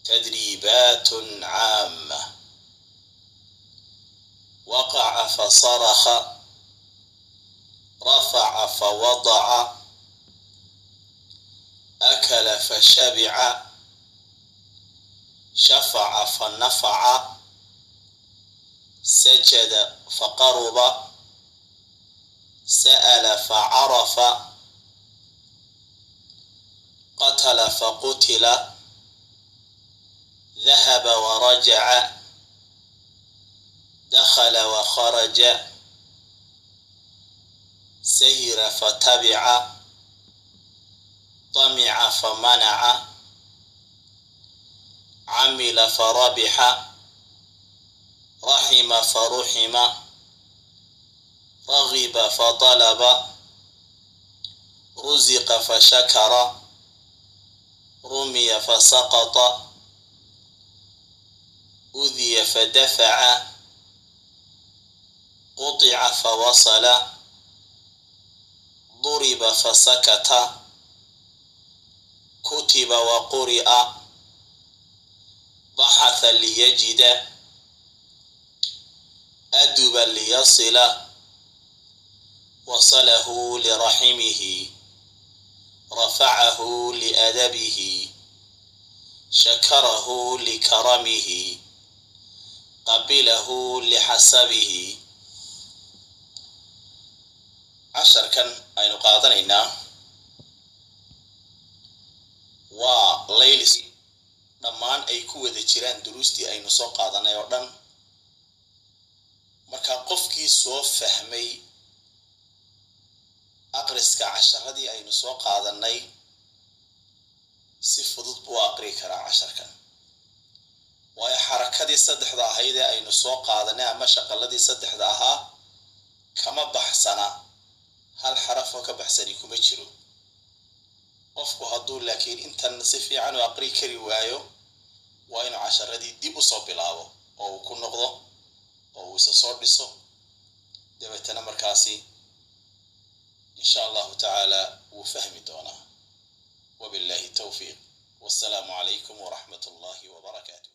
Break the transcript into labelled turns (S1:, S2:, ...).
S1: تدريبات عامة. وقع فصرخ، رفع فوضع، أكل فشبع، شفع فنفع، سجد فقرب، سأل فعرف، قتل فقتل، ذهب ورجع، دخل وخرج، سهر فتبع، طمع فمنع، عمل فربح، رحم فرحم، رغب فطلب، رزق فشكر، رمي فسقط، أذي فدفع، قطع فوصل، ضرب فسكت، كتب وقرئ، بحث ليجد، أدب ليصل، وصله لرحمه، رفعه لأدبه، شكره لكرمه، قبله لحسبه. Casharkan aynu qaadanaynaa waa laylis dhammaan ay ku wada jiraan duruustii aynu soo qaadanay oo dhan. Marka qofkii soo fahmay aqriska casharadii aynu soo qaadanay, si fudud buu aqrii karaa casharkan, waayo xarakadii saddexda ahayd ee aynu soo qaadanay ama shaqaladii saddexda ahaa kama baxsana, hal xaraf oo ka baxsani kuma jiro. Qofku hadduu laakiin intan si fiican u aqrii kari waayo, waa inuu casharadii dib usoo bilaabo oo uu ku noqdo oo uu isa soo dhiso. Dabeetana markaasi insha Allahu tacaala wuu fahmi doonaa. Wabillahi towfiiq, wassalaamu calaykum waraxmat Allahi wabarakaatu.